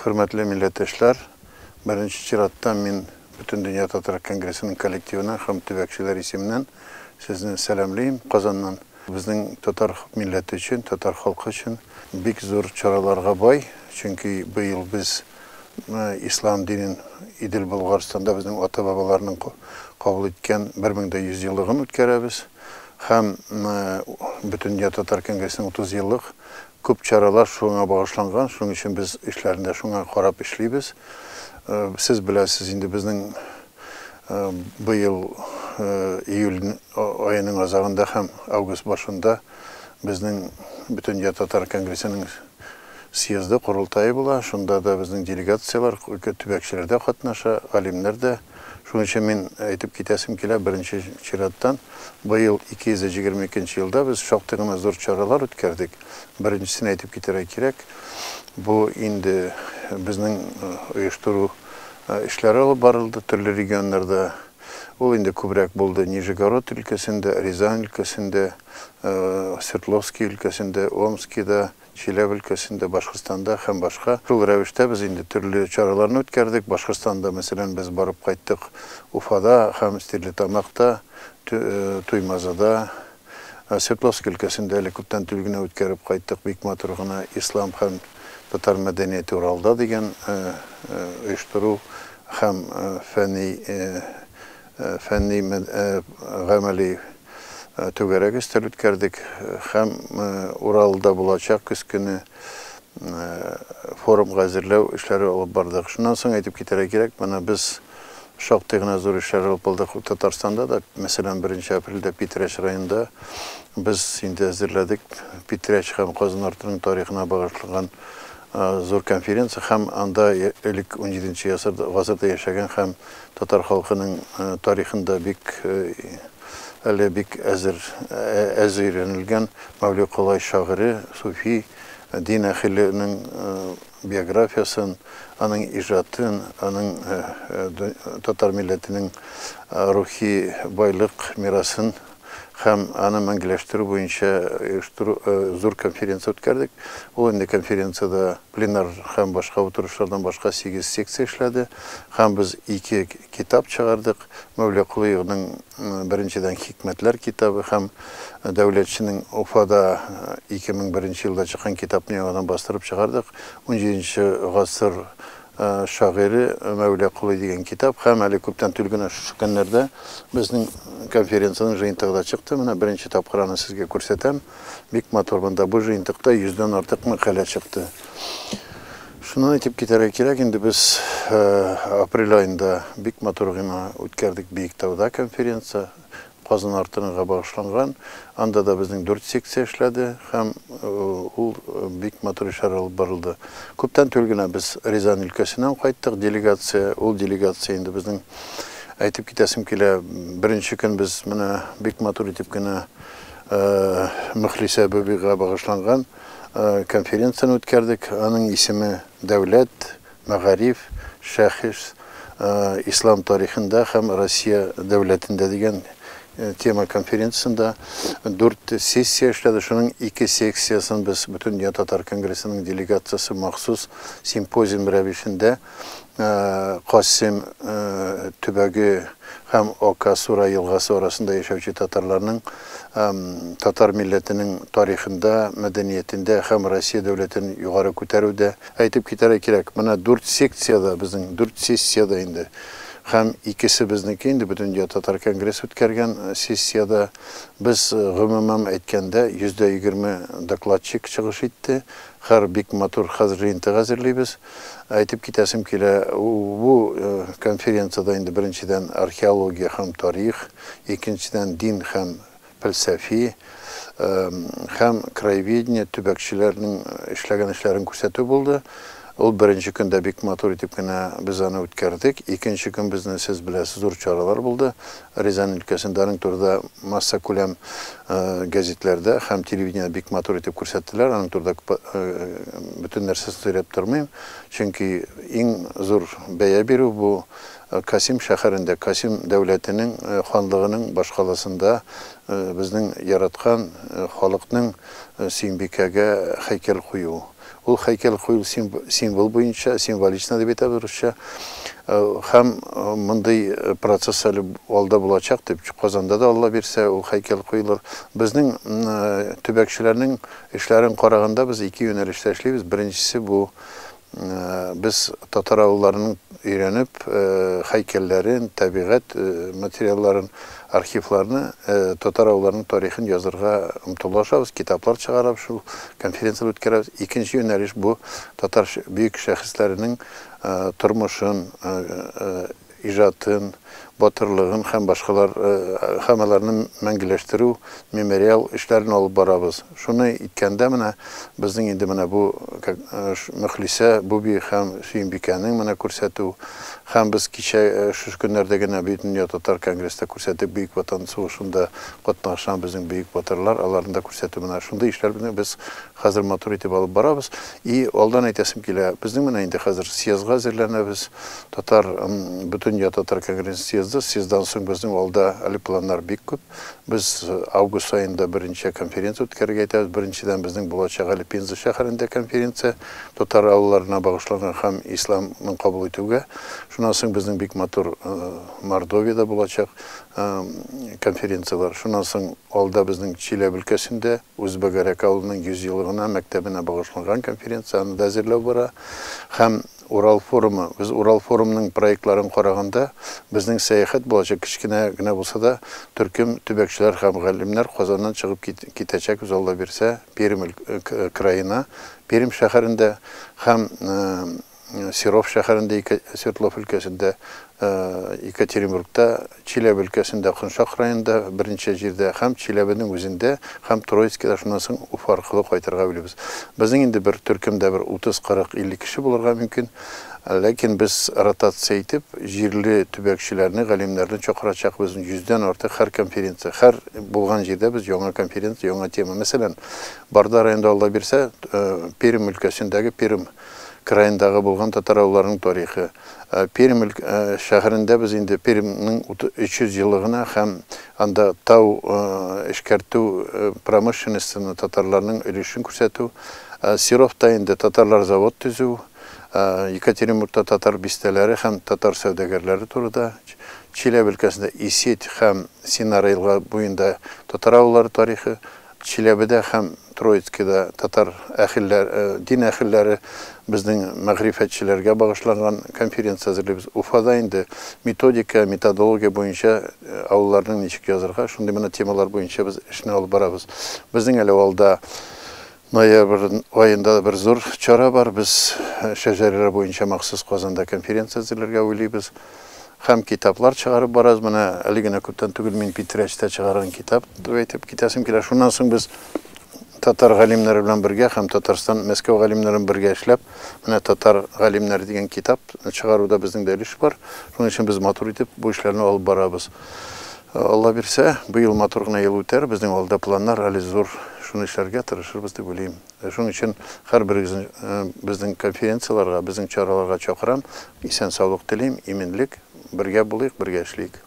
Хөрмәтле милләттәшләр, беренче чиратта мин Бөтендөнья татар конгрессының коллективына һәм төбәкчеләр исеменнән сезне сәламлим Казаннан. Безнең татар милләте өчен, татар халкы өчен бик зур чараларга бай, чөнки быел без ислам динен Идел Болгарстанда безнең ата-бабаларның кабул иткән 1100 еллыгын үткәрәбез һәм Бөтендөнья татар конгрессының 30 еллык күп чаралар шуңа багышланган, шуның өчен без эшләрне дә шуңа карап эшлибез. Сез беләсез инде, безнең быел июль аеның азагында һәм август башында безнең Бөтендөнья татар конгрессының съезды, корылтае була. Шунда да безнең делегацияләр, төбәкчеләр дә катнаша, галимнәр дә. Шуның өчен мин әйтеп китәсем килә, беренче чираттан, быел 222 елда без шактый гына зур чаралар үткәрдек. Беренчесен әйтеп китәргә кирәк, бу инде безнең оештыру эшләре алып барылды төрле регионнарда. Ул инде күбрәк булды Нижегород өлкәсендә, Рязань өлкәсендә, Свердловский өлкәсендә, Омскида, Чиләбе өлкәсендә, Башкортстанда һәм башка. Шул рәвештә без инде төрле чараларны үткәрдек. Башкортстанда, мәсәлән, без барып кайттык Уфада һәм Стерлитамакта, Туймазыда. Свердловск өлкәсендә әле күптән түгел генә үткәреп кайттык бик матур гына Ислам һәм татар мәдәнияте Уралда дигән оештыру һәм фәнни фәнни гамәли түгәрәк өстәл үткәрдек һәм Уралда булачак көз көне форумга әзерләү эшләре алып бардык. Шуннан соң әйтеп китәргә кирәк, менә без шактый гына зур эшләр алып бардык Татарстанда да. Мәсәлән, 1 апрельдә Питрәч районында без инде әзерләдек Питрәч һәм Казан артының тарихына багышланган зур конференция һәм анда элек 17 гасырда яшәгән һәм татар халкының тарихында бик әле бик әзер әз өйрәнелгән Мәүли Колай шагыйре, суфи, дин әһеленең биографиясын, аның иҗатын, аның татар милләтенең рухи байлык мирасын һәм аны мәңгеләштерү буенча оештыру зур конференция үткәрдек. Ул инде конференциядә пленар һәм башка утырышлардан башка 8 секция эшләде. Һәм без ике китап чыгардык. Мәүлә Колыевның беренчедән Хикмәтләр китабы һәм Дәүләтчинең Уфада 2001 елда чыккан китапны яңадан бастырып чыгардык. 17 гасыр шагыйре Мәүлә Колый дигән китап һәм әле күптән түгел генә шушы көннәрдә безнең конференциянең җыентыгы да чыкты. Менә беренче тапкыр аны сезгә күрсәтәм. Бик матур монда бу җыентыкта 100дән артык мәкалә чыкты. Шуннан әйтеп китәргә кирәк, инде без апрель аенда бик матур гына үткәрдек Биектауда конференция. Казан артынга багышланган. Анда да безнең 4 секция эшләде һәм ул бик матур эшләр алып барылды. Күптән түгел генә без Рязань өлкәсеннән кайттык, делегация, ул делегация инде безнең әйтеп китәсем килә, беренче көн без менә бик матур итеп кенә Мөхлисә Бөбигә багышланган конференцияне үткәрдек. Аның исеме Дәүләт, мәгариф, шәхес, ислам тарихында һәм Россия дәүләтендә дигән тема конференциясендә 4 сессия эшләде. Шуның 2 секциясын без Бөтендөнья татар конгрессының делегациясе махсус симпозиум рәвешендә Касим төбәге һәм Ока Сура елгасы арасында яшәүче татарларның татар милләтенең тарихында, мәдәниятендә һәм Россия дәүләтен югары күтәрүдә әйтеп китәргә кирәк. Менә 4 секцияда безнең 4 сессияда инде һәм икесе безнеке инде Бөтендөнья татар конгресс үткәргән сессияда без гомумән әйткәндә 120 докладчик чыгыш итте. Һәр бик матур хәзер җыентык әзерлибез. Әйтеп китәсем килә, бу конференцияда инде беренчедән археология һәм тарих, икенчедән дин һәм фәлсәфи һәм краеведение төбәкчеләрнең эшләгән эшләрен күрсәтү булды. Ул беренче көндә бик матур итеп кенә без аны үткәрдек. Икенче көн безнең, сез беләсез, зур чаралар булды. Рязань өлкәсендә аның турында масса күләм газетләрдә һәм телевидениедә бик матур итеп күрсәттеләр. Аның турында бөтен нәрсәсен сөйләп тормыйм. Чөнки иң зур бәя бирү бу Касим шәһәрендә, Касим дәүләтенең ханлыгының башкаласында безнең яраткан халыкның Сөембикәгә һәйкәл кую. Ул һәйкәл кую символ буенча, символично дип әйтәбез русча. Һәм мондый процесс әле алда булачак дип, Казанда да Алла бирсә, ул һәйкәл куелыр. Безнең төбәкчеләрнең эшләрен караганда без ике юнәлештә эшлибез. Беренчесе бу без татар авылларының өйрәнеп, һәйкәлләрен, табигать материалларын, архивларны, татар авылларының тарихын язырга омтылышабыз, китаплар чыгарабыз, шул конференцияләр үткәрәбез. Икенче юнәлеш бу татар бөек шәхесләренең тормышын, иҗатын, батырлыгын һәм башкалар һәм аларны мәңгеләштерү мемориал эшләрен алып барабыз. Шуны иткәндә менә безнең инде менә бу Мөхлисә Буби һәм Сөембикәнең менә күрсәтү һәм без кичә шушы көннәрдә генә Бөтендөнья татар конгресста күрсәтеп Бөек Ватан сугышында катнашкан безнең бөек батырлар, аларны да күрсәтү менә шундый эшләр белән без хәзер матур итеп алып барабыз. И алдан әйтәсем килә, безнең менә инде хәзер съездга әзерләнәбез. Татар Бөтендөнья татар конгрессы съезды, съезддан соң безнең алда әле планнар бик күп. Без август аенда берничә конференция үткәрергә итәбез. Беренчедән безнең булачак әле Пенза шәһәрендә конференция, татар авылларына багышланган һәм исламны кабул итүгә. Шуннан соң безнең бик матур Мордовиядә булачак конференцияләр. Шуннан соң алда безнең Чиләбе өлкәсендә Үзбәгәрәк авылының 100 еллыгына мәктәбенә багышланган конференция, аны да әзерләү бара. Һәм Урал форумы. Без Урал форумының проектларын караганда, безнең сәяхәт булачак, кечкенә генә булса да, төркем төбәкчеләр һәм галимнәр Казаннан чыгып китәчәк, Алла бирсә, Пермь краена, Пермь шәһәрендә һәм Серов шәһәрендә, Свердлов өлкәсендә, Екатеринбургта, Чиләбе өлкәсендә, Коншак районында берничә җирдә һәм Чиләбенең үзендә һәм Троицкида, шуннан соң Уфа аркылы кайтырга уйлыйбыз. Безнең инде бер төркемдә бер 30, 40, 50 кеше булырга мөмкин. Ләкин без ротация итеп, җирле төбәкчеләрне, галимнәрне чакырачакбыз. 100дән артык һәр конференция, һәр булган җирдә без яңа конференция, яңа тема. Мәсәлән, Барда районында Алла бирсә, Пермь өлкәсендәге Пермь краендагы булган татар авылларының тарихы. Пермь шәһәрендә без инде Пермьнең 300 еллыгына һәм анда тау эшкәртү промышленностена татарларның өлешен күрсәтү. Серовта инде татарлар завод төзү, Екатеринбургта татар бистәләре һәм татар сәүдәгәрләре турында, Чиләбе өлкәсендә Исеть һәм Синара елга буенда татар авыллары тарихы, Чиләбедә һәм Троицкида татар әһелләр, дин әһелләре безнең мәгърифәтчеләргә багышланган конференция әзерлибез. Уфада инде методика, методология буенча авылларның ничек язырга, шундый менә темалар буенча без эшне алып барабыз. Безнең әле алда ноябрь аенда бер зур чара бар. Без шәҗәрәләр буенча махсус Казанда конференция әзерләргә уйлыйбыз. Һәм китаплар чыгарып барабыз. Менә әле генә күптән түгел мин Питрәчтә чыгарган китап дип әйтеп китәсем килә. Шуннан соң без татар галимнәре белән бергә һәм Татарстан, Мәскәү галимнәре белән бергә эшләп, менә татар галимнәре дигән китап чыгаруда безнең дә өлеш бар. Шуның өчен без матур итеп бу эшләрне алып барабыз. Алла бирсә, быел матур гына ел үтәр. Безнең алда планнар әле зур. Шуны эшләргә тырышырбыз дип уйлыйм. Шуның өчен һәрберегезне безнең конференцияләргә, безнең чараларга чакырам. Исән саулык телим, иминлек, бергә булыйк, бергә эшлик.